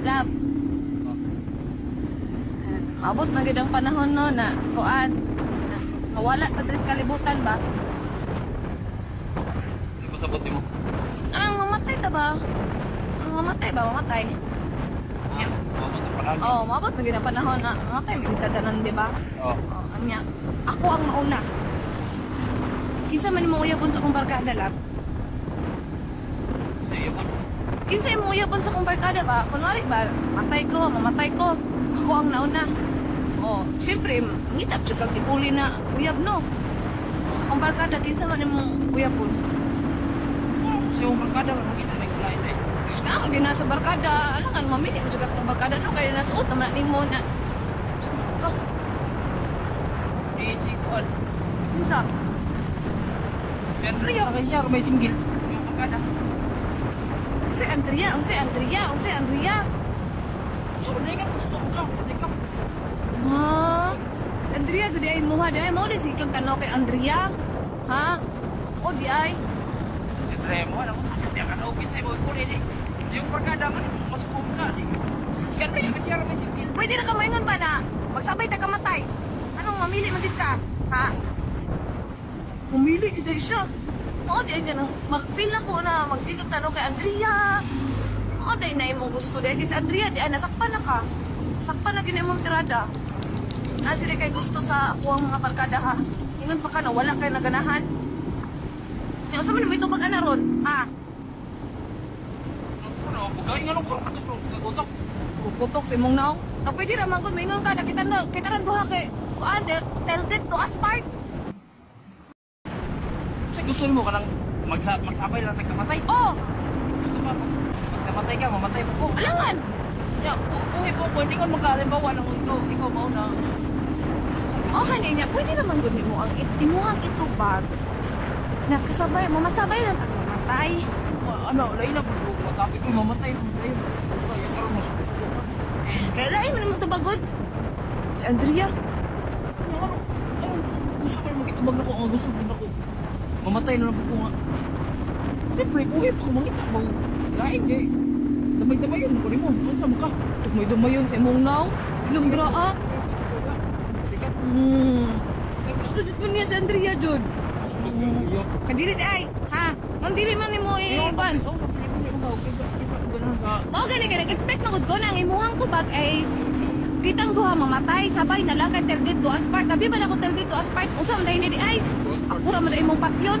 Love. Abot na gid ang panahon, no, na kuan na mawala pa diri sa kalibutan ba? Ano ko sabot nimo? Ang mamatay ta ba? Ang mamatay ba? Mamatay. Ah, mabot ang panahon. Oh, maabot na gid ang panahon na mamatay gid ta tanan, di ba? Oh. Oh, anya. Ako ang mauna. Kinsa man imong uyabon sa akong barkada, love? Sa iyo pa. Kinsa imong uyabon sa akong barkada ba? Kunwari ba, matay ko, mamatay ko. Ako ang nauna. Oh, syempre, ngitap jud kag ipuli na uyab, no? Sa akong barkada, kinsa man imong uyabon? Oh, sa iyong barkada man makita na kulay tay. Nga, mo na sa barkada. Alangan, mamili mo jud ka sa akong barkada, no? Kaya nasuot naman na nimo na. Ka, Di si kuan. kinsa? Si Andrea kay siya may single. Yung barkada. Si Andrea, si Andrea, si Andrea. So, na nga gusto ko ka, sa ka. Ha? Si Andrea, gudi ay muha di ay. Mao di si kang tanaw kay Andrea. Ha? O di ay. Si Andrea mo alam mo, di ka na okay sa imo kulay di. Yung barkada man mas ka di. Si Andrea kay siya may single. Pwede na ka moingon ba na magsabay ta kamatay? Anong mamili man dit ka? Ha? Pumili gid ay siya. Mao di ay ganang mag-feel na ko na magsigag tanaw kay Andrea. Mao di ay na imong gusto di ay kay si Andrea di ay nasakpan na ka. Nasakpan na gid imong tirada. Na dili kay gusto sa ako ang mga barkada, ha. Ingon pa ka na wala kay naganahan. Nya usa man mo itubag ana ron? Ha? Ano, bugay nga nung kurang ito, kagutok. Kukutok sa imong naong. Na pwede ra man gud maingon ka nakita na kita ran duha kay kuan del tell to us part. Kasi gusto mo ka lang magsabay lang tayo kamatay. Oh, Gusto ba pag namatay ka, mamatay mo ko. alangan. Ya, buhi po ko, hindi ko magkalimbawa lang ikaw mauna. O gani niya, pwede naman gud nimo ang imuhang itubag. Na kasabay, mamasabay lang ta mamatay. Ano, lain na po, matabi ko, mamatay na mamatay. Kaya karon mas gusto ka. Kaya lain man imong tubagod. Si Andrea, Ano, ano, ano, gusto ko magitubag na ko, ang gusto ko na ko. Mamatay na lang po ko nga. Siyempre, buhi pa ko, mangita mo. Lain, eh. Damay-damay yun, ko mo, ano sa mukha. dumay-dumayon sa imong naong. Lumdra ah. Gusto ko ka. Teka. Kay gusto jud mo niya si Andrea jud. Gusto ko niya. Kadili di ay, ha? Nang dili man nimo i-ban. Oh, mapili mo kaysa kung ganun sa Mao gani kay nag-expect na gud ko na ang imuhang tubag ay kitang duha mamatay sabay na lang kay Telgate to Aspart. Tabi ba na ko Telgate to Aspart? Usa man dahil ni ay. Ako ra man imong patyon.